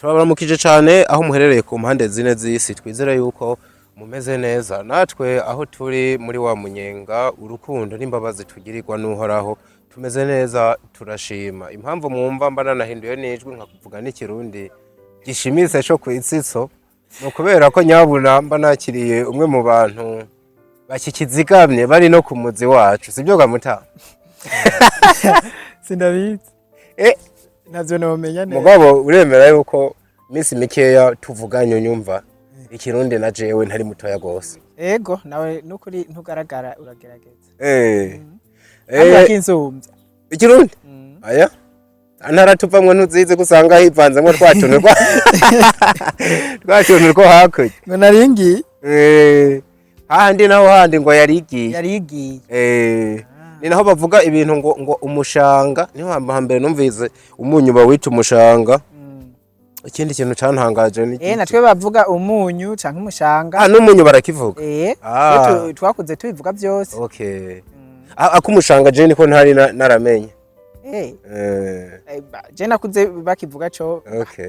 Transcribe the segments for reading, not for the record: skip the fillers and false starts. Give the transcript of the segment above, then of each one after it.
Turabaramukije cyane aho muherereye ku mpande zine z'isi. Twizere yuko mumeze neza. Natwe aho turi muri wa munyenga, urukundo n'imbabazi tugirirwa n'Uhoraho, tumeze neza, turashima. Impamvu mwumva mba nanahinduye n'ijwi nkakuvuga n'ikirundi gishimitse co kwitsitso, ni ukubera ko nyabuna mba nakiriye umwe mu bantu bakikizigamye bari no ku muzi wacu, sibyo gamuta? Sindabizi. Ntavyo nomenya neza. Mugabo uremera yuko iminsi mikeya tuvuganye unyumva ikirundi, na jewe ntari mutoya gose. Ego, nawe nukuri ntugaragara, uragerageza. Kandi urakinsumbya. Ikirundi aya ntara tuvamwo ntuzizi ko usanga hivanzemwo twa tuntu two hakurya. Ngo naringiye. Hahandi naho handi ngo yarigiye. Yarigiye. Ni naho bavuga ibintu ngo umushanga, niho hambere numvise umunyu bawita umushanga. Ikindi kintu cantangaje ni Natwe bavuga umunyu canke umushanga. Ah, n'umunyu barakivuga. Twe twakuze tubivuga byose. Okay. Ah, akumushanga je niko ntari naramenye. Je nakuze bakivuga co.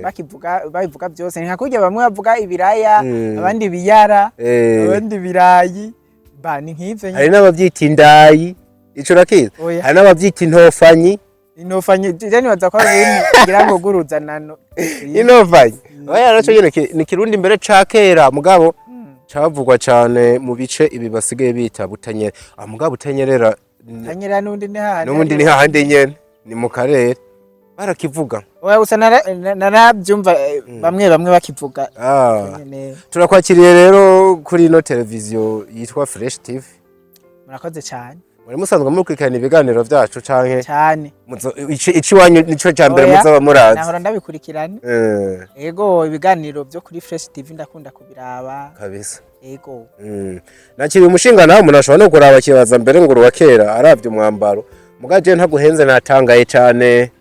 Bakivuga, babivuga byose. Ni nka kurya bamwe bavuga ibiraya, abandi ibiyara, abandi ibirayi, ba ni nk'ivyo Hari nyene. n'abavyita indayi, ico urakizi? Oya. Hari n'abavyita intofanyi. Intofanyi je nibaza ko ari ururimi ngira ngo rw'uruzanano. Intofanyi, oya, naco nyene ni kirundi mbere ca kera, mugabo cavugwa cane mu bice ibi basigaye bita Butanyerera. Ah, mugabo Butanyerera Tanyera n'undi ni hahandi. N'ubundi ni hahandi nyene, ni mu karere barakivuga. Oya, gusa narabyumva bamwe bamwe bakivuga. Nyene. Turakwakiriye rero kuri ino televiziyo yitwa Fresh TV. Murakoze cyane. Muri musanzwe mukurikirana ibiganiro vyacu canke Cyane. Ici iwanyu nico ca mbere? Oya, muzoba murazi. Nahora ndabikurikirana. Ego, ibiganiro byo kuri Fresh TV ndakunda kubiraba. Kabisa. Ego. Nakiriye umushinga nawe umuntu ashobora no kuraba akibaza mbere ngo uruwa kera aravye umwambaro. Muga je ntaguhenze, natangaye cane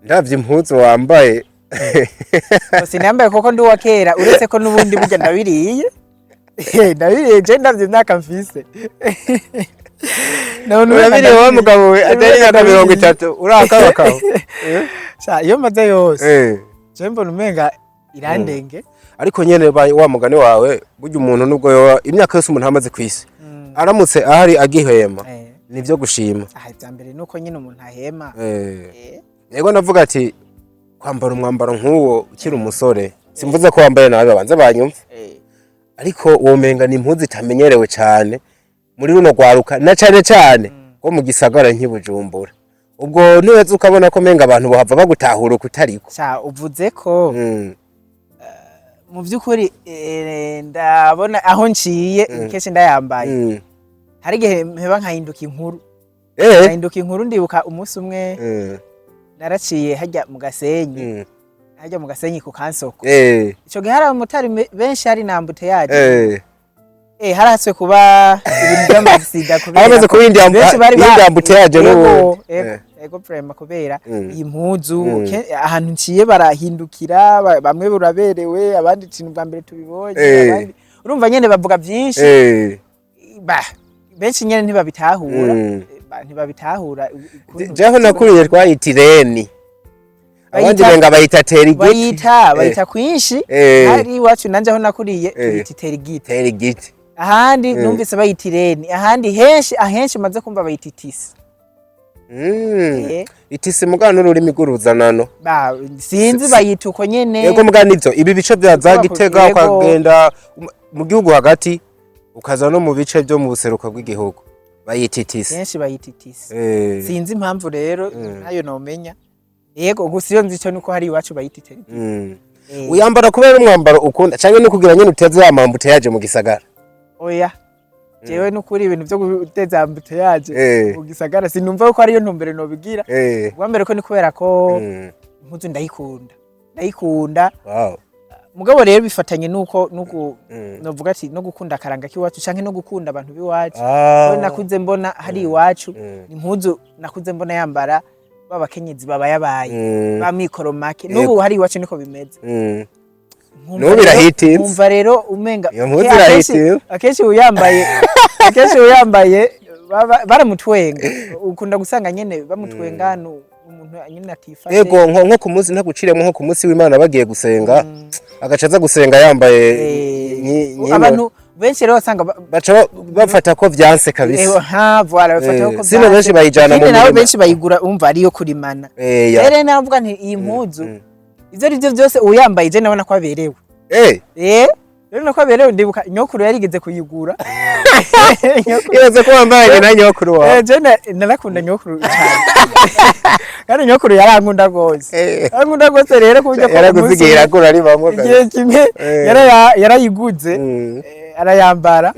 ndavye impuzu wambaye. Sinambaye koko ndi uwa kera, uretse ko n'ubundi burya ndabiriye, ndabiriye je ndavye imyaka mfise. None Urabiriye wa mugabo we, atari imyaka 30 urakabakabo. Sha, iyo maze yose je mbona umenga irandenge. Ariko nyene wa mugani wawe, burya umuntu nubwo yoba imyaka yose umuntu amaze kwisi, aramutse ahari agihema, nivyo gushima. Aha, ivya mbere nuko nyine umuntu ahema. Yego, navuga ati kwambara umwambaro nk'uwo ukiri umusore, simvuze ko wambaye nabi, babanze banyumve, ariko womenga ni impuzu itamenyerewe cane muri runo rwaruka, na cane cane nko mu gisagara nk'i Bujumbura. Ubwo niweza ukabona ko menga abantu bohava bagutahura ukutariko. Sha, uvuze ko mu by'ukuri ndabona aho nciye kenshi ndayambaye, hari igihe mpeba nkahinduka inkuru. Nkahinduka inkuru. Ndibuka umunsi umwe naraciye hajya mu Gasenyi, hajya mu Gasenyi ku kansoko. Ico gihe hari abamotari benshi, hari na embouteillage. Harahatswe kuba ibintu by'amasida kubera Haramaze kuba benshi bari iyindi embouteillage Ego, n'ubundi. ego, ego, vraiment kubera iyi mpuzu, ahantu nciye barahindukira, bamwe buraberewe, abandi ikintu bwa mbere tubibonye, abandi urumva nyene bavuga byinshi. Ba benshi nyene ntibabitahura. Ntibabitahura ukuntu Jeho nakuriye twayita ireni, abandi benga bayita terigiti. Bayita kwinshi. Hari iwacu nanje aho nakuriye tuyita iterigiti. Terigiti. Ahandi numvise bayita ireni, ahandi henshi, ahenshi maze kumva bayita itisi. Itisi mugana n'ururimi rw'uruzanano. Ba sinzi, bayita uko nyene. Yego, mugana nivyo ibi bice vya za Gitega, ukagenda mu gihugu hagati, ukaza no mu bice vyo mu buseruko bw'igihugu, bayita itisi. Kenshi bayita itisi. Sinzi impamvu rero, ntayo nomenya. Yego, gusa iyo nzi ico nuko hari iwacu bayita iterigiti. Uyambara kubera umwambaro ukunda canke no kugira nyene uteze ya embouteillage mu gisagara? Oya, jewe nukuri ibintu vyo guteza embouteillage mu gisagara sinumva ko ariyo ntumbero nobigira. Ubwa mbere ko ni kubera ko impuzu ndayikunda, ndayikunda. Mugabo rero bifatanye nuko novuga ati no gukunda akaranga k'iwacu canke no gukunda abantu b'iwacu. Ko nakuze mbona hari iwacu impuzu, nakuze mbona yambara babakenyezi babayabaye, ba mikoro make. N'ubu hari iwacu niko bimeze. N'ubu birahitinze. Nkumva rero umenga Iyo mpuzu irahitinze. Akenshi uyambaye baramutwenga, ukunda gusanga nyene bamutwenga. Umuntu Umuntu nyine atifashe. Ego, nko ku munsi, ntaguciremo, nko ku munsi w'Imana bagiye gusenga, agaca aza gusenga yambaye Abantu benshi rero basanga baca bafata ko vyanse kabisa. Ha, voilà, bafata ko Sino vyanse. benshi bayijana mu Ikindi nawe mirima. Benshi bayigura umva ariyo kurimana. Ya. Rero navuga nti iyi mpuzu, ivyo ari byo byose, uwuyambaye je nabona ko aberewe. Rero nako aberewe. Ndibuka nyokuru yarigeze kuyigura. Ibaze ko wambaye na nyokuru wawe. Je narakunda nyokuru cyane, kandi nyokuru yarankunda gose. Yarankunda gose rero ku buryo ko Yaraguzigiye iragura ari bamwe. Igihe kimwe yarayiguze, arayambara.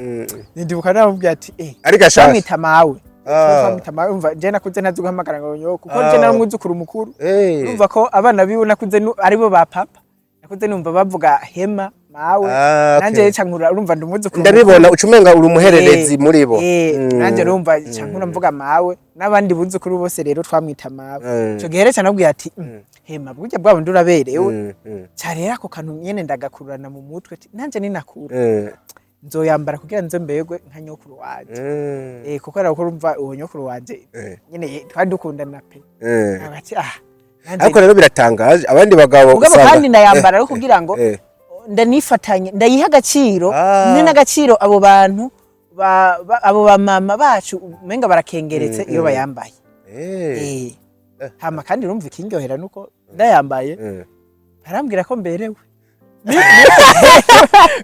Ndibuka namubwiye ati Ariko ashashe. bamwita mawe. Ah. Bamwita mawe. Umva, je nakuze ntazi guhamagara ngo nyoko, kuko je Ah. nari umwuzukuru mukuru. Urumva ko abana biwe nakuze aribo ba papa, nakuze numva bavuga hema mawe. Ah, okay. Nanje ca nkura, urumva ndi umwuzukuru. Ndabibona, uca umenga uri umuhererezi muri bo. Nanje urumva ca nkura mvuga mawe, n'abandi buzukuru bose rero twamwita mawe. Ico gihe rero ca nabwiye ati: Hema, burya bwa bundi uraberewe." Ca rero ako kantu nyene ndagakurana mu mutwe, ati nanje ninakura nzoyambara kugira nze mberwe nka nyokuru wanje. Kuko rero urumva uwo nyokuru wanje nyene twari dukundana pe. Ati ah, nanje. Ariko rero biratangaje, abandi bagabo Mugabo usanga kandi ndayambara rero kugira ngo ndanifatanye, ndayiha agaciro. Ah. Ni n'agaciro abo bantu abo bamama bacu umenga barakengeretse iyo bayambaye. Hama kandi urumva ikindyohera nuko ndayambaye barambwira ko mberewe.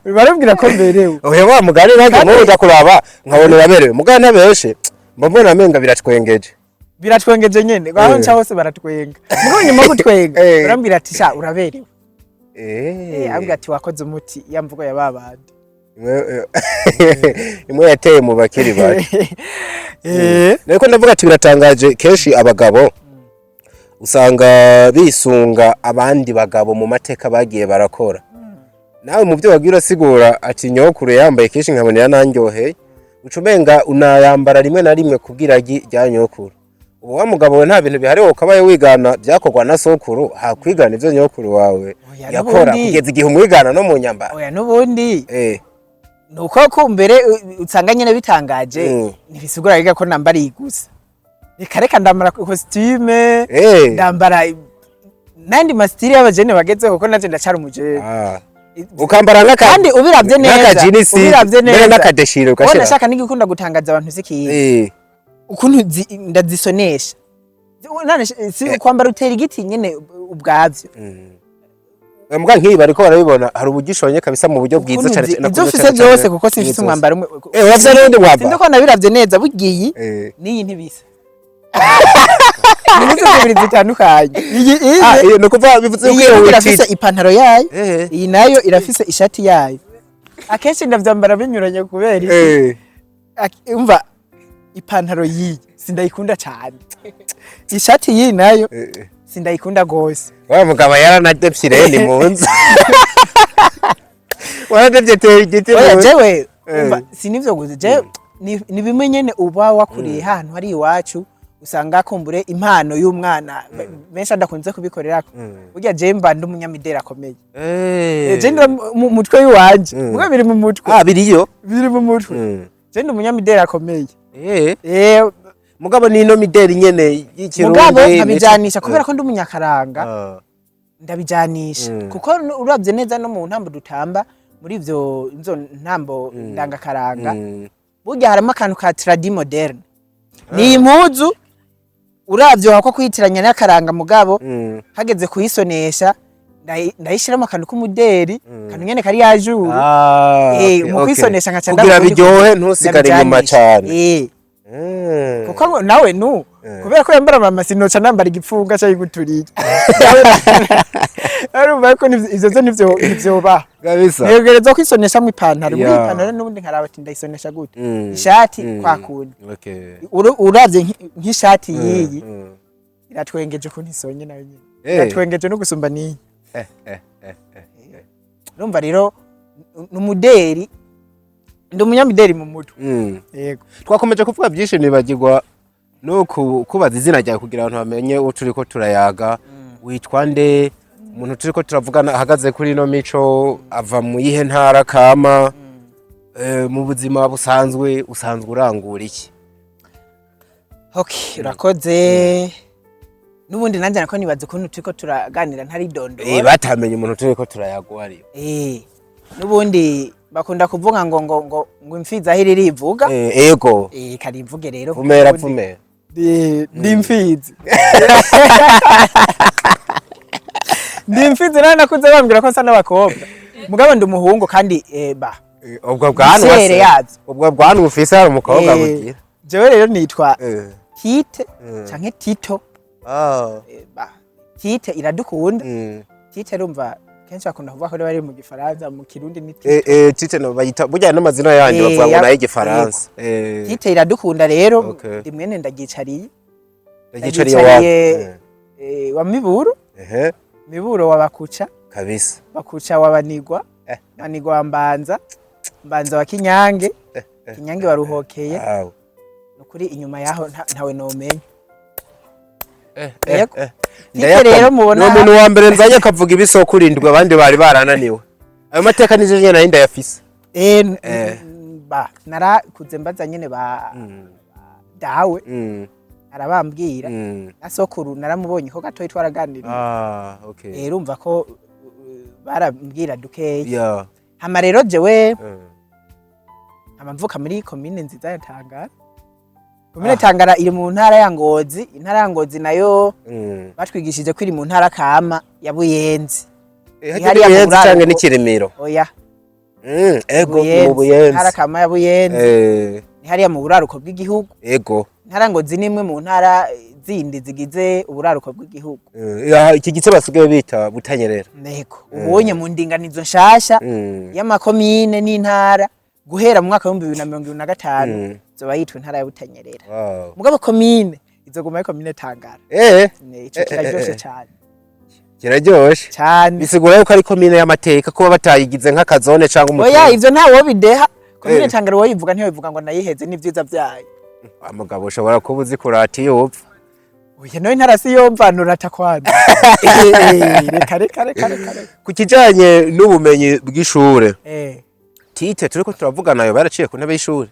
Barambwira ko mberewe. Oya, wa mugani nanjye nk'ubu nja kuraba nkabona uraberewe, mugani ntabeshe, mba mbona amenga biratwengeje. Biratwengeje nyene, aho nca hose baratwenga. Mugabo nyuma yo gutwenga barambwira ati: "Sha, uraberewe." Ambwira ati: "Wakoze umuti ya mvugo ya babandi." Imwe yateye mu bakiri bato. Nariko ndavuga ati biratangaje, kenshi abagabo usanga bisunga abandi bagabo mu mateka bagiye barakora. Nawe mu byo wagiye urasigura ati nyokuru yambaye kenshi nkabonera nandyoheye, uca umenga unayambara rimwe na rimwe kubwira rya nyokuru. Ubu wa mugabo we, nta bintu bihari ukabaye wigana byakorwa na sokuru, hakwigana ivyo nyokuru wawe Oya, yakora, kugeza igihe umwigana no mu nyambaro? Oya, n'ubundi nuko kumbere usanga nyene bitangaje. Ntibisigura rega ko nambara iyi gusa. Reka reka, ndambara costume, ndambara n'andi ma style y'abajene bagezeho, kuko nanje ndacara umujene. Ah. Ukambara nk'aka Kandi ubiravye neza, nk'akajinisi ubiravye mbere neza, n'akadeshire ubona ugashira. Nashaka n'igikunda gutangaza abantu sikiyi ukuntu ndazisonesha. None si kwambara utera igiti nyene ubwavyo. Mbwa nk'iyi bariko barabibona, hari uburyo kabisa mu buryo bwiza Ukuntu cyane. Ivyo mfise byose, kuko simfise umwambaro umwe. Urafise n'uwundi mwambaro? Sinzi ko nabiravye neza, bugiyi n'iyi ntibisa. Ni impuzu zibiri zitandukanye. Iyi Ah, iyo ni ukuvuga bivuze ko iyi iyo irafise ipantaro yayo, iyi nayo irafise ishati yayo. Akenshi ndavyambara binyuranye kubera iki? Umva, ipantaro yiyi sindayikunda cyane, ishati yiyi nayo sindayikunda gose. Wa mugabo yaranadevye rero, ni mu nzu waradevye, tera igiti Oya, mu nzu. jewe umva, si nivyo gusa, jewe ni bimwe nyene uba wakuriye hantu hari iwacu, usanga kumbure impano y'umwana benshi adakunze kubikorerako. Burya jewe mba ndi umunyamideli akomeye. Je ndi mu mutwe w'iwanje, muga biri mu mutwe. Ah, biriyo. Biri mu mutwe. Je ndi umunyamideli akomeye. Mugabo ni ino mideli nyene y'ikirundi. Mugabo nkabijanisha kubera ko ndi umunyakaranga. Ndabijanisha kuko uravye neza no mu ntambo dutamba, muri ivyo izo ntambo ndangakaranga, burya harimo akantu ka tradi moderne. Ni impuzu uravye wako kwitiranya n'akaranga, mugabo hageze kuyisonesha ndayishiramo akantu k'umuderi, akantu nyene kari yajuru. Ah, Mu kwisonesha nkaca kugira ndavuga biryohe, ntusigare inyuma ndabijanisha. cane. Kuko ngo nawe nu kubera ko yambara mama, sinoca nambara igipfunga cyayiguturiye. Urumva ko ivyo zo nivyo ba Kabisa. ntegerezwa kwisonesha mu ipantaro, muri ipantaro n'ubundi nkaraba ati ndayisonesha gute, ishati kwa kundi. Uravye nk'ishati yiyi iratwengeje ukuntu isonye nayo nyene. Iratwengeje no gusumba niyi. Urumva rero n'umuderi, ndi umunyamideri mu mutwe. Yego. Twakomeje kuvuga byinshi, nibagirwa no kubaza izina ryawe kugira abantu bamenye uwo turiko turayaga. Witwa nde? Umuntu turiko turavugana ahagaze kuri ino mico ava mu yihe ntara kama? Mu buzima busanzwe usanzwe urangura iki? Okay, urakoze. N'ubundi nanjye nako nibaza ukuntu turiko turaganira ntaridondora. Batamenye umuntu turiko turayagwa ariyo. N'ubundi bakunda kuvuga ngo imfizi aho iri irivuga. Ego. Karivuge rero. Vumera. Ubundi Vumera. Ndi imfizi, ndi imfizi. Nawe nakuze bambwira ko nsa n'abakobwa, mugabo ndi umuhungu kandi ba Ubwo bwanwa Misere se yazo. Ubwo bwanwa ufise hari umukobwa bugira? Jewe rero nitwa Tite canke Tito. Ba Tite Iradukunda. Tite rumva kenshi bakunda kuvuga ko bari mu Gifaransa, mu Kirundi ni Tito. Tite no bayita burya n'amazina yandi bavuga ngo nayo Igifaransa. Tite Iradukunda rero. Ndi mwene Ndagicariye. Ndagicariye wa Ndagicariye, wa Miburo. Miburo wa Bakuca. Bakuca wa Banigwa. Banigwa wa Mbanza, Mbanza wa Kinyange, Kinyange wa Ruhokeye. Nukuri inyuma yaho ntawe nomenya. Yego. Tite rero mubona. Ni umuntu wa mbere nzanye akavuga ibisoko indwi, abandi bari barananiwe. Ayo mateka nizo nyene nari ndayafise. Ba narakuze mbaza nyene ba dawe, arabambwira. Na sokuru naramubonye ko gatoyi, twaraganiriye. Ah, okay. Urumva ko barambwira dukeya. Hama rero jewe nkaba mvuka muri komine nziza ya Tangara. Komine Tangara iri mu ntara ya Ngozi. Intara ya Ngozi nayo batwigishije ko iri mu ntara kama ya Buyenzi. Hariya Hariya mu Buyenzi canke buraruko. n'Ikirimiro? Oya. Ego, mu Buyenzi, Buyenzi. Intara kama ya Buyenzi. Ni hariya mu buraruko bw'igihugu. Intara Ngozi ni imwe mu ntara zindi zigize uburaruko bw'igihugu. Aha, iki gice basigaye bita Butanyerera. Nego, ubonye mu ndinganizo nshasha y'amakomine n'intara guhera mu mwaka wa 2025 zoba yitwa intara ya Butanyerera. Mugabo komine izoguma ari komine Tangara. Ico kiraryoshe cane. Kiraryoshe. Cane. Bisigura yuko ari komine y'amateka kuba batayigize nk'akazone canke Oya, umutumba. ivyo ntawo bideha. Komine Tangara woyivuga ntiyoyivuga ngo nayiheze n'ivyiza vyayo. Wa mugabo, ushobora kuba uzi kurata iyo upfa. Oya, nawe intara si yomva nurata kwanza. Reka, reka, reka, reka, reka. Ku kijanye n'ubumenyi bw'ishure, Tite turiko turavugana yo baraciye ku ntebe y'ishure?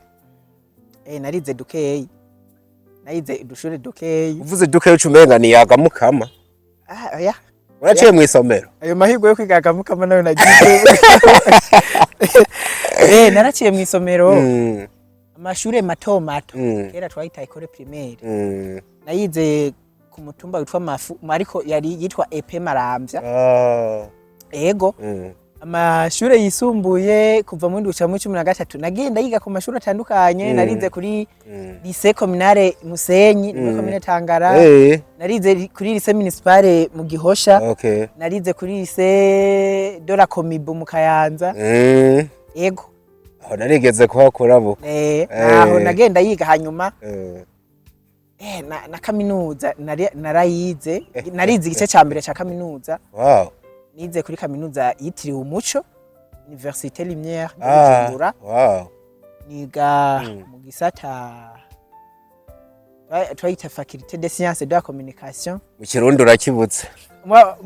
Narize dukeyi, narize udushure dukeyi. Uvuze dukeyi uca umenga ni yagamukama. Ah, oya. Uraciye mw'isomero? Ayo mahirwe yo kwiga akamukama nayo nagize. Naraciye mw'isomero. Amashure mato mato. Kera twayita école primaire. Nayize ku mutumba witwa Mafu, ariko yari yitwa EP Maramvya. Ego. Amashure yisumbuye kuva mu ndwi gushika muri 13 nagenda yiga ku mashuri atandukanye. Narize kuri lycée communale Musenyi, muri komine Tangara. Narize kuri lycée municipale mu Gihosha. Narize kuri lycée de la Comibu mu Kayanza. Ego. Aho narigeze kuhakora bo. Aho nagenda yiga, hanyuma na kaminuza narayize, narize igice ca mbere ca kaminuza. Nize kuri kaminuza yitiriwe Umuco, Université Lumière de Bujumbura. Niga mu gisata twayita faculté des sciences de la communication. Mu Kirundi urakibutse. Ba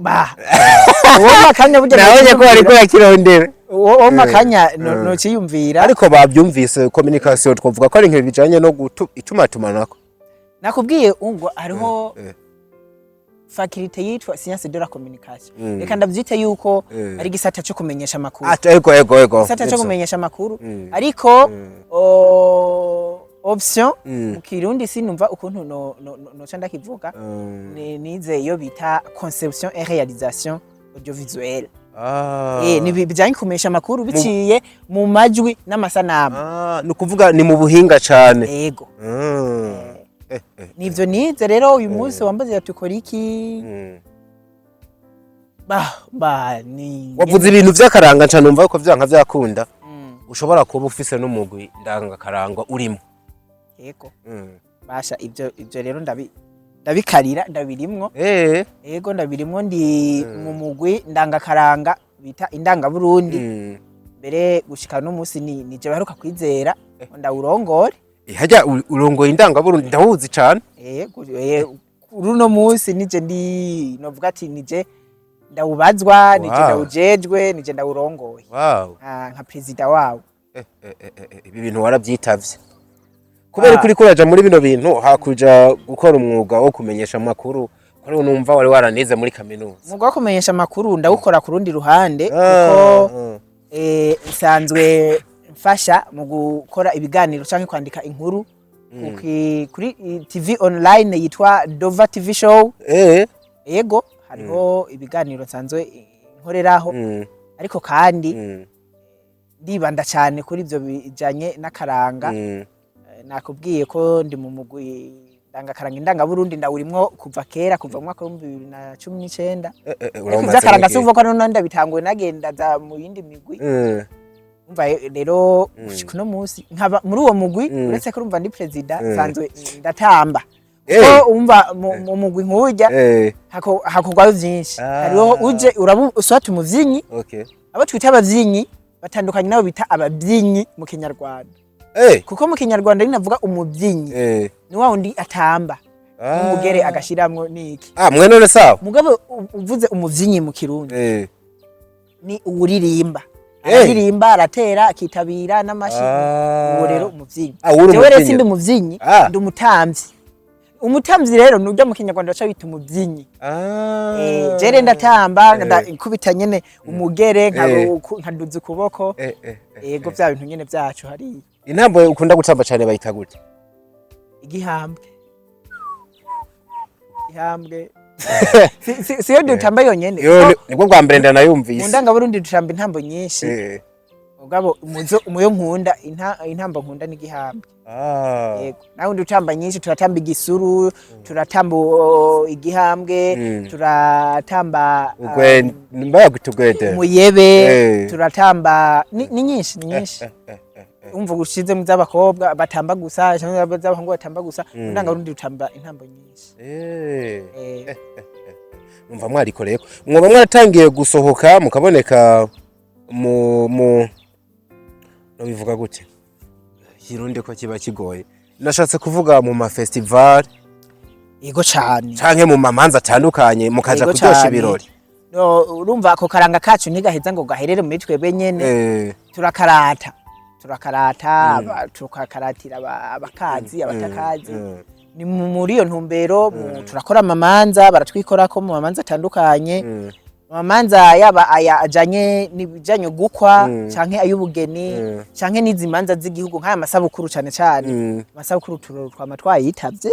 uwo makanya burya Nabonye ko bariko yakirondera. Uwo makanya nociyumvira. Ariko babyumvise, communication twavuga ko ari nk'ibintu bijanye no itumatumanako. Nakubwiye ngo hariho faculté yitwa science de la communication. Reka ndavyite yuko ari gisata cyo kumenyesha amakuru. Ah, ego. Gisata cyo Nivyo. kumenyesha amakuru. Ariko option mu Kirundi sinumva ukuntu no noca ndakivuga. Nize iyo bita conception et réalisation audiovisuelle. Ni bijanye kumenyesha amakuru biciye mu majwi n'amasanamu. Ah, ni ukuvuga ni mu buhinga cane. Ego. Nivyo nize rero. Uyu munsi wambaze ati ukora iki? Ba ni Wavuze ibintu vy'akaranga nca numva ko vyanka vyakunda. Ushobora kuba ufise n'umugwi ndangakaranga urimo. Ego. Basha, ivyo rero ndabikarira, ndabirimwo. Ego, ndabirimwo, ndi mu mugwi ndangakaranga bita Indangaburundi. Mbere gushika no munsi ni je baheruka kwizera ngo ndawurongore. Harya urongoye Indangaburundi, ndawuzi cane. Runo munsi nije ndi novuga ati nije ndawubazwa, nije ndawujejwe, nije ndawurongoye. Nka perezida wawo. Ibi bintu waravyitavye kubera ko uriko uraja muri bino bintu hakuja gukora umwuga wo kumenyesha amakuru. Ko numva wari waranize muri kaminuza. Umwuga wo kumenyesha amakuru ndawukora ku rundi ruhande, kuko nsanzwe mfasha mu gukora ibiganiro canke kwandika inkuru kuri TV online yitwa Dova TV Show. Yego, hariho ibiganiro nsanzwe nkoreraho, ariko kandi ndibanda cyane kuri ibyo bijanye n'akaranga. Nakubwiye ko ndi mu mugwi ndangakaranga indangaburundi, ndawurimwo kuva kera, kuva mu mwaka w'2019. Ariko Urawumaze ivy'akaranga n'igihe. Si uvuga ko noneho ndabitanguye, nagenda za mu yindi migwi. Umva rero, gushika uno munsi nkaba muri uwo mugwi, uretse ko urumva ndi perezida, nsanzwe ndatamba, kuko umva mu mugwi nk'urya hakorwayo vyinshi. Hariho uje urabu uswata umuvyinyi. Abo twita abavyinnyi batandukanye n'abo bita abavyinyi mu Kinyarwanda, kuko mu Kinyarwanda rinavuga umuvyinyi ni wa wundi atamba n'umugere agashiramwo n'iki. Ah, mwe none sawa. Mugabo uvuze umuvyinyi mu Kirundi ni uwuririmba, araririmba, aratera, akitabira n'amashi. Uwo rero umuvyinyi. Ah, uri Jewe rero umuvyinyi. sindi umuvyinyi, ndi umutamvyi. Umutamvyi rero nurya mu Kinyarwanda baca bita umuvyinyi. Je rero ndatamba, nkubita nyene umugere, nkaduza ukuboko. Yego, vya bintu nyene vyacu hariya. Intambo ukunda gutamba cyane bayita gute? Igihambwe, igihambwe. Siyo dutamba yonyene. Yo, nibwo bwa mbere Mu ndanayumvise. Ndangaburundi dutamba intambo nyinshi, mugabo muzo umuyo nkunda, intambo nkunda ni igihambwe. Yego, nawe undi utamba nyinshi, turatamba igisuru, turatamba igihambwe, turatamba Ugwende mbayaguta ugwende. umuyebe, turatamba ni nyinshi, ni nyinshi. Umva, ushize mu z'abakobwa batamba gusa cyangwa z'abahungu batamba gusa, mu Ndangaburundi dutamba intambo nyinshi. Numva mwarikoreyeko, mwoba mwaratangiye gusohoka mukaboneka mu nobivuga gute, Kirundi ko kiba kigoye, nashatse kuvuga mu ma festival Yego cane. canke mu mamanza atandukanye, mukaja Yego kuryosha cane. ibirori? No, urumva ako karanga kacu ntigaheza ngo gaherere muri twebwe nyene. Turakarata, turakarata, tukakaratira abakazi, abatakazi. Ni muri iyo ntumbero turakora amamanza, baratwikorako mu mamanza atandukanye, mu mamanza yaba aya ajanye n'ibijanye gukwa, canke ay'ubugeni, canke n'izi manza z'igihugu nk'aya masabukuru cane cane. Amasabukuru twama twayitavye,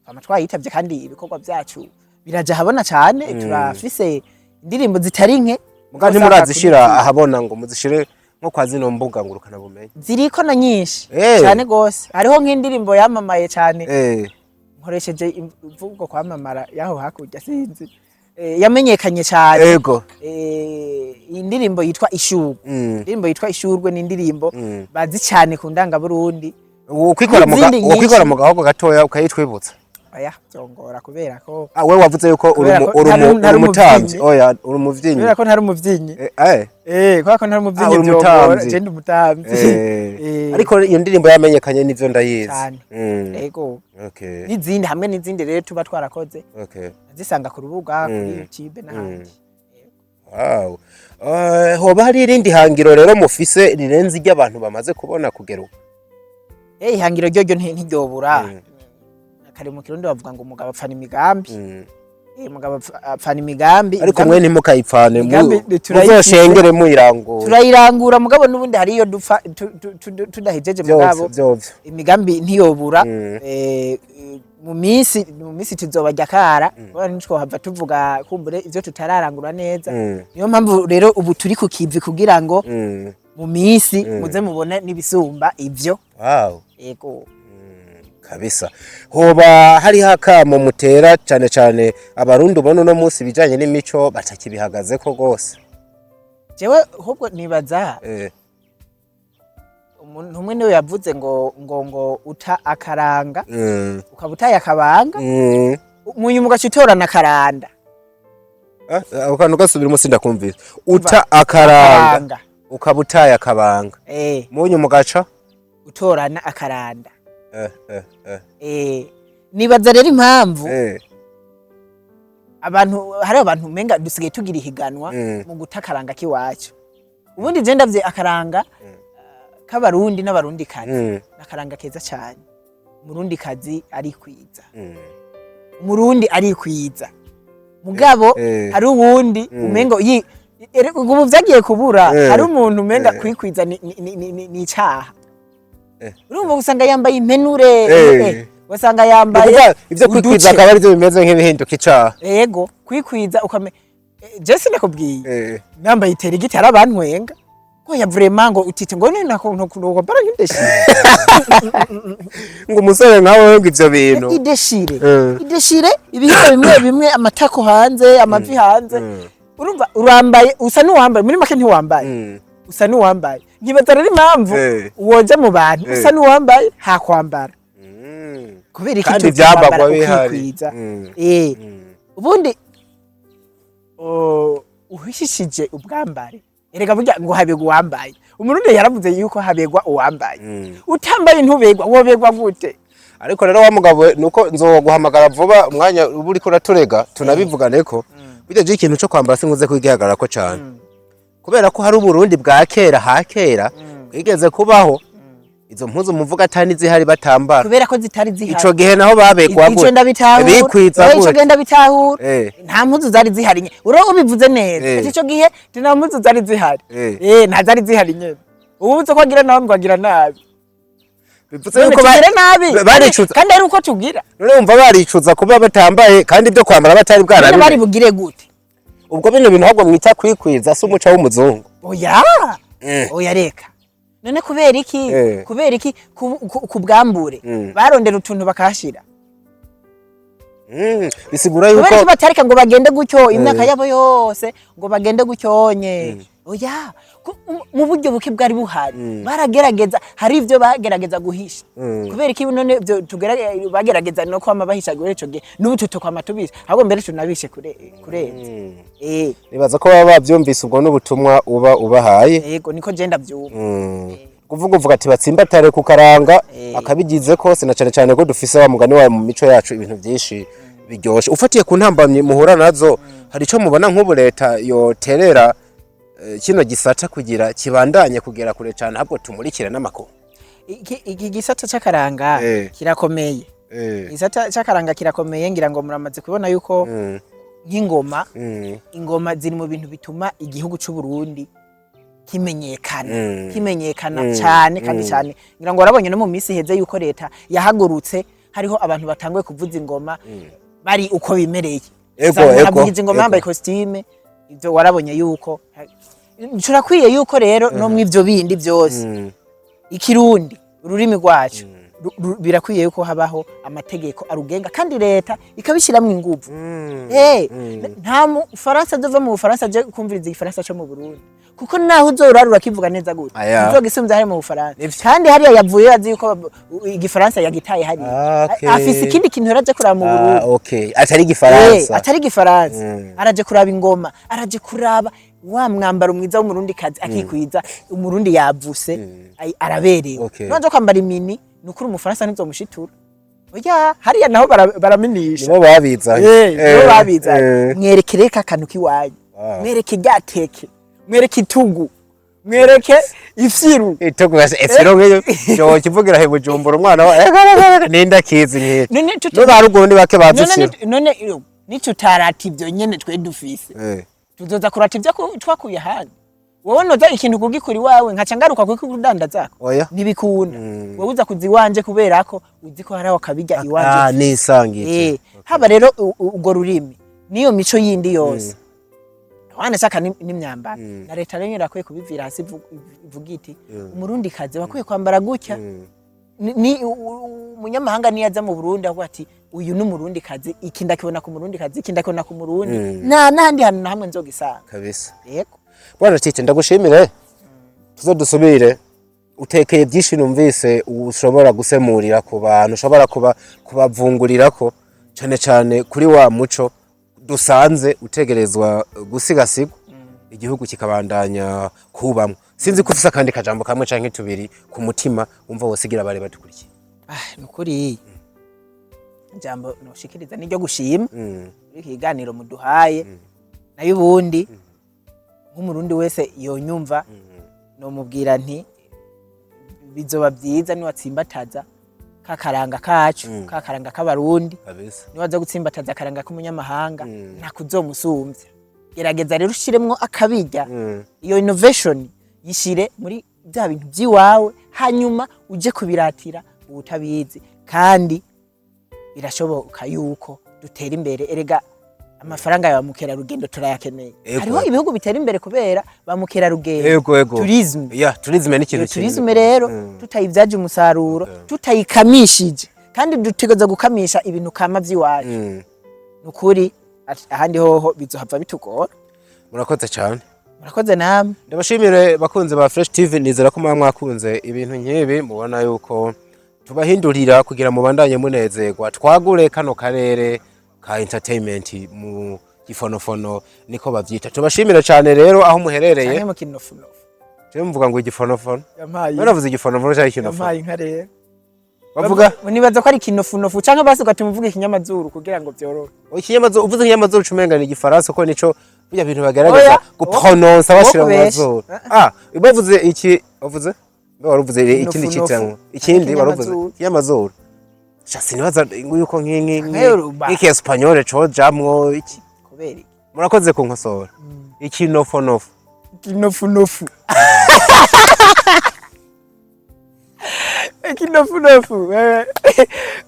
twama twayitavye, kandi ibikorwa vyacu biraja ahabona cane. Turafise indirimbo zitari nke. Muga Usanga ntimurazishira kuri YouTube. ahabona ngo muzishire nko kwa zino mbuga ngurukana bumenyi? Ziriko na nyinshi cane gose. Hariho nk'indirimbo yamamaye cane, nkoresheje imvugo kwamamara yaho hakurya, sinzi, yamenyekanye cane. Indirimbo yitwa Ishurwe. Indirimbo yitwa Ishurwe ni indirimbo bazi cane ku Ndangaburundi. Wokwikora mu N'izindi nyinshi. Wokwikora mu gahogo gatoya ukayitwibutsa? Oya, byongora kubera ko Ah, we wavuze yuko uri Kubera ko uri ntari uri umutamvyi. umuvyinyi. Oya, uri umuvyinnyi. Kubera ko ntari umuvyinnyi. Kubera ko ntari umuvyinnyi, Ah, uri byongora. umutamvyi. Je ndi umutamvyi. Ariko iyo ndirimbo yamenyekanye nivyo, ndayizi. Cane. Yego. N'izindi, hamwe n'izindi rero tuba twarakoze, zisanga ku rubuga kuri YouTube n'ahandi. Wow. Hoba hari irindi hangiro rero mufise rirenze iry'abantu bamaze kubona kugera ubu? Ihangiro ryoryo ntiryobura. Kare mu Kirundi bavuga ngo umugabo apfana imigambi. Umugabo apfana imigambi. Ariko mwe ntimukayipfane, Imigambi turayifise. muzoshengere muyirangura. Turayirangura, mugabo n'ubundi hari iyo dupfa tudahejeje, mugabo Vyovyo. imigambi ntiyobura. Mu minsi tuzobarya kara, kubera ntitwohava tuvuga kumbure ivyo tutararangura neza. Niyo mpamvu rero ubu turi ku kivi kugira ngo mu minsi muze mubone n'ibisumba ivyo. Yego. Kabisa. Hoba hariho akamo mutera cane cane Abarundi ubona uno munsi ibijanye n'imico batakibihagazeko gose? Jewe ahubwo nibaza umuntu umwe niwe yavuze ngo uta akaranga ukaba utaye akabanga, munyuma ugaca utorana akaranda. Ah, ako kantu gasubira umusi ndakumvise. Uta akaranga Akaranga. ukaba utaye akabanga, munyuma ugaca utorana akaranda. Nibaza rero impamvu abantu, hari abantu umenga dusigaye tugira ihiganwa mu guta akaranga k'iwacu. Ubundi je ndavye akaranga k'Abarundi n'Abarundikazi, n'akaranga keza cyane. Umurundikazi arikwiza, Umurundi arikwiza. Mugabo hari uwundi umengo ubu vyagiye kubura. Hari umuntu umenga kwikwiza ni icaha. Urumva usanga yambaye impenure, usanga yambaye Ukuvuga ivyo kwikwiza uduce. Akaba arivyo bimeze nk'ibihinduka icaha. Yego, kwikwiza ukame je sinakubwiye nambaye iterigiti, hari abantwenga ko ya vraiment ngo utite ngo none nako kwambara nk'i déchiré. Ngo umusore nkawe ngo ivyo bintu. I déchiré. I déchiré, ibihimba bimwe bimwe, amatako hanze, amavi hanze. Urumva urambaye, usa n'uwambaye, muri make ntiwambaye. Usa n'uwambaye, nkibaza rero impamvu woja mu bantu usa n'uwambaye hakwambara. Kubera iki? Kandi Tukwambara ivyambagwa bihari. ukikwiza. Ubundi uhishishije ubwambare, erega burya ngo habegwa uwambaye. Umurundi yaravuze yuko habegwa uwambaye. Utambaye ntubegwa, wobegwa gute? Ariko rero wa mugabo, nuko nzoguhamagara vuba, umwanya uba uriko uraturega tunabivugane ko burya je ikintu co kwambara sinkunze kwigihagararako cane, kubera ko hari Uburundi bwa kera, ha kera bwigeze kubaho izo mpuzu muvuga atani zihari, batambara. Kubera ko zitari zihari. Ico gihe naho babegwa Ico gute? ndabitahura. Bikwiza Ico gute? genda bitahura. Nta mpuzu zari zihari nye, uro ubivuze neza. Ati ico gihe nta mpuzu zari zihari. Nta zari zihari nyene. Ubu ubuze ko agira nabi ngo agira nabi. Bivuze None yuko tugire nabi. Baricuza. Kandi ari uko tugira. None wumva baricuza kuba batambaye, kandi ibyo kwambara batari None bari bwarabimenye? bugire gute? Ubwo bino bintu ahubwo mwita kwikwiza si umuco w'umuzungu? Oya. Oya, reka. None kubera iki? Kubera iki ku bwambure barondera utuntu bakahashira? Bisigura Kubera yuko iki batareka ngo bagende gutyo imyaka yabo yose, ngo bagende gutyonye? Oya, mu buryo buke bwari buhari baragerageza, hari ibyo bagerageza guhisha. Kubera iki none ibyo bagerageza no kwama bahisha guhera ico gihe, n'ubu tutokwama tubisha, ahubwo mbere tunabishe kurenza? Nibaza ko baba bavyumvise, ubwo n'ubutumwa uba ubahaye. Yego, niko je ndavyumva. Kuvuga uvuga ati batsimbatare ku karanga akabigize kose, na cane cane ko dufise wa mugani wawe mu mico yacu ibintu byinshi biryoshe. Ufatiye ku ntambamyi muhura nazo, hari ico mubona nk'ubu leta yoterera kino gisata kugira kibandanye kugera kure cane, ahubwo tumurikire n'amakuru? Iki gisata c'akaranga kirakomeye. Igisata c'akaranga kirakomeye. Ngira ngo muramaze kubona yuko nk'ingoma, ingoma ziri mu bintu bituma igihugu c'u Burundi kimenyekana, kimenyekana cyane kandi cyane. Ngira ngo warabonye no mu minsi iheze yuko leta yahagurutse, hariho abantu batanguye kuvuza ingoma bari uko bimereye. Usanga umuntu avugije ingoma yambaye costume. Ivyo warabonye yuko turakwiye yuko rero no mw'ivyo bindi byose, ikirundi, ururimi rwacu, birakwiye yuko habaho amategeko arugenga, kandi leta ikabishiramwo inguvu. Nta mufaransa azova mu Bufaransa aje kumviriza igifaransa co mu Burundi, kuko naho uzorara urakivuga neza gute, Aya. uzogisubiza hari mu Bufaransa. Kandi hariya yavuye azi yuko igifaransa yagitaye hariya. Afise ikindi kintu yaraje kuraba mu Burundi. Okay, atari igifaransa. Atari igifaransa. Araje kuraba ingoma, araje kuraba wa mwambaro mwiza w'umurundi kazi akikwiza, umurundi yavuse, araberewe. None kwambara imini, ni ukuri umufaransa ntizomushitura. Oya, hariya naho baraminisha. Nibo babizanye. Nibo babizanye. Mwereke reka akantu k'iwanyu. Mwereke ryateke, mwereke itugu, mwereke ifyiru. Itugu efiro ngiyo cyo kivugira he Bujumbura, umwana wa ninda kizi nk'iki. None No ba ruguru ni bake bazi none ifyiro. None nitutarata ivyo nyene twe dufise, tuzoza kurata ivyo twakuye ahandi. Wowe noza ikintu kugikura iwawe, nkaca ngaruka kukudandazako? Oya. Ntibikunda. Wowe uza kuza iwanje kubera ko uzi ko hariho akabirya iwanje. Nisangije. Haba rero urwo rurimi niyo mico yindi yose wanashaka n'imyambaro, na leta rero irakwiye kubivira hasi, ivuga iti umurundi kazi wakwiye kwambara gutya. Ni umunyamahanga niyo aza mu Burundi avuga ati uyu ni umurundi kazi, iki ndakibona ku murundi kazi, iki ndakibona ku murundi, nta n'ahandi hantu na hamwe nzogisanga. Kabisa. Yego. Bwana Tite, ndagushimire, tuze dusubire. Utekeye byinshi, numvise ushobora gusemurira ku bantu, ushobora kuba kubavungurirako cyane cyane kuri wa muco dusanze utegerezwa gusigasigwa, igihugu kikabandanya kubamwo. Sinzi ko ufise akandi kajambo kamwe canke tubiri ku mutima wumva wosigira abari badukurikiye. Ah, nukuri ijambo noshikiriza niryo gushima muri iki kiganiro muduhaye. Nayo ubundi nk'umurundi wese yonyumva, nomubwira nti bizoba byiza niwatsimbataza Kakaranga kacu, kakaranga k'Abarundi. Niwaza gutsimbataza akaranga k'umunyamahanga, ntakuzomusumvya. Gerageza rero ushiremwo akabirya. Iyo innovation yishire muri bya bintu by'iwawe, hanyuma uje kubiratira uwutabizi. Kandi birashoboka yuko dutera imbere. Erega amafaranga ya ba mukerarugendo turayakeneye. Hariho ibihugu bitera imbere kubera ba mukerarugendo. Ego ego. Tourisme. Ya, tourisme ni ikintu Iyo tourisme rero tutayibyaje umusaruro, tutayikamishije, kandi dutegereza gukamisha ibintu kama vy'iwacu, nukuri ahandi hoho bizohava bitugora. Murakoze cyane. Murakoze namwe. Ndabashimire bakunze ba Fresh TV. Nizera ko muba mwakunze ibintu nk'ibi, mubona yuko tubahindurira kugira mubandanye munezerwa, twagure kano karere ka entertainment mu gifonofono, niko bavyita. Tubashimire cyane rero aho muherereye. Canke mu kinofunofu. Je mvuga ngo igifonofono. Yampaye. Baravuze igifonofono cyangwa ikinofono? Yampaye inka rero. Bavuga? Nibaza ko ari kinofunofu, canke basi ugatuma uvuga ikinyamazuru kugira ngo byorohe. Ikinyamazuru, uvuze ikinyamazuru ucumenga ni igifaransa, ko nico burya bintu bagerageza Oya, guprononsa bashira mu kubesha. mazuru. Ah, bavuze iki? Bavuze mbe waruvuze ikindi? Inofunofu. Citiranwa ikindi waruvuze. Ikinyamazuru. Ikinyamazuru sha sinibaza yuko Nkeruba. nk'iki espagnol cojamwo iki. Kubera iki? Murakoze kunkosora, ikinofonofu. Kinofunofu, ikinofunofu, eh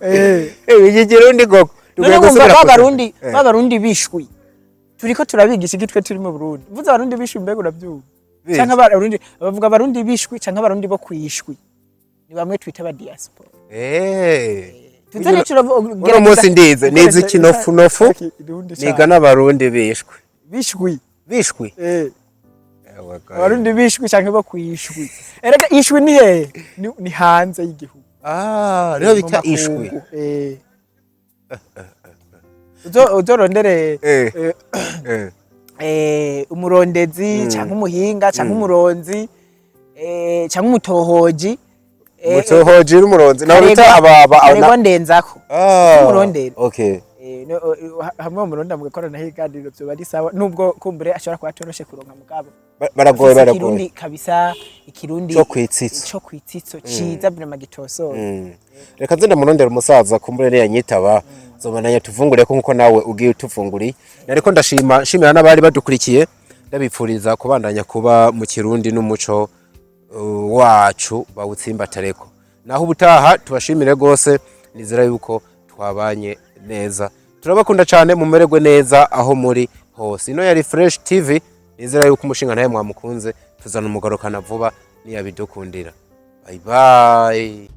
eh. Iki Kirundi koko None dukwiye wumva gusubira ba barundi bishwi turiko turabigisha iki twe turi mu Burundi? Mvuze Abarundi bishwi, mbega urabyumva? Bishwi. Canke Abarundi bavuga Abarundi bishwi canke Abarundi bo kwishwi, ni bamwe twita aba diaspora. Tuze rero. Uno munsi ndize nize ikinofunofu, niga n'Abarundi bishwe. Bishwi. Bishwi. Eh. Ewe ga. Abarundi bishwi canke bo kwishwi. Erega ishwi ni hehe? Ni hanze y'igihugu. Ah, niho bita Mu makungu. ishwi. Eh. Uzorondere umurondezi canke umuhinga canke umuronzi canke umutohoji. Umutohoji n'umuronzi naho bita aba Karegwa Ndenzako. Ah, Umurondera. Okay. No, hamwe umuronda mugakorana ibiganiro vyoba ari sawa, nubwo kumbure ashobora kuba atoroshe kuronka, mugabo Baragoye. afise Baragoye. Ikirundi kabisa, Ikirundi Co kwitsitso. co kwitsitso ciza vraiment, gitosoye. Reka nze ndamurondera umusaza, kumbure niyanyitaba zobandanya tuvungure ko nkuko nawe ugiye utuvunguriye. Nariko ndashima, nshimira n'abari badukurikiye, ndabipfuriza kubandanya kuba mu Kirundi n'umuco wacu bawutsimbatareko. Naho ubutaha, tubashimire rwose. Nizera yuko twabanye neza. Turabakunda cyane, mumererwe neza aho muri hose. Ino yari Fresh TV. Nizera yuko umushinga nawe mwamukunze. Tuzana umugarukana vuba niyabidukundira. Bye bye.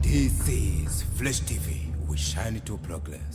This is Flash TV. We shine to progress.